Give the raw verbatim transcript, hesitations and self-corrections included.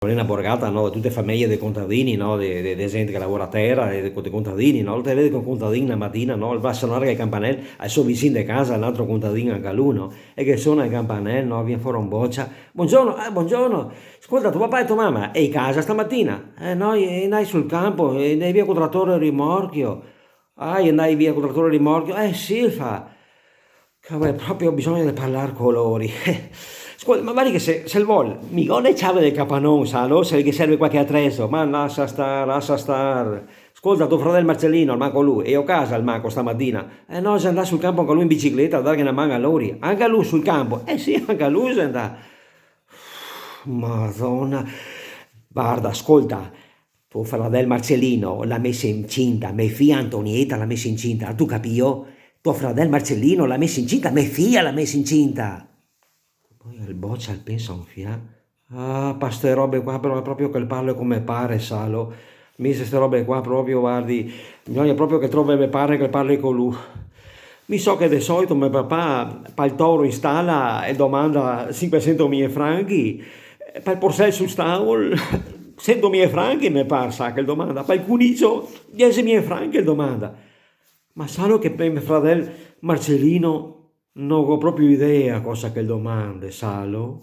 L'è na borgata, no, de tute fameje de contadini, no, de, de, de zente che lavora a tera, de, de contadini, no, te vede che un contadin na matina, no, el va a sonare el campanel al so vicin de casa, l'altro contadin anca lu, no, e che sona el campanel, no, vien fora un bocia: "Bongiorno, eh, bongiorno, scolta, to papà e to mama xe in casa stamatina?" "Eh no, i xe ndai sul campo, i xe ndai via col trator e rimorchio." "Ah, i xe ndai via col trator e rimorchio?" "Eh sì", fa, "che gavarìa proprio bisogno de parlar co lori." "Scolta, ma varda che se, se el vol, mi go le ciave del capanon, salo, se ghe serve qualche atreso." "Ma lasa star, lasa star. Scolta, to fradel Marcelino, almanco lu, xe a casa almanco stamatina?" "Eh no, xe ndà sul campo anca lu in bicicleta a darghe na man a lori." "Anca lu sul campo?" "Eh sì, anca lu xe ndà." "Madona." "Varda, scolta, to fradel Marcelino l'à mesa incinta me fia Antonieta, l'à mesa incinta, to capìo? To fradel Marcelino l'à mesa incinta me fia, l'à mesa incinta." Po el bocia el pensa un fià: "Ah, pa ste robe qua, però xe proprio che el parle co me pare, salo. Mi xe ste robe qua proprio, vardi, bisogna proprio che trove me pare, che el parle co lu. Mi so che de solito me papà, pal toro in stala, el domanda sinquesentomie franchi, pal porsel sul stalo, sentomie franchi, me par, sa, che el domanda, pal cunicio, diesemie franchi el domanda. Ma salo che par me fradel Marcelino no go proprio idea cosa che el domanda, salo?"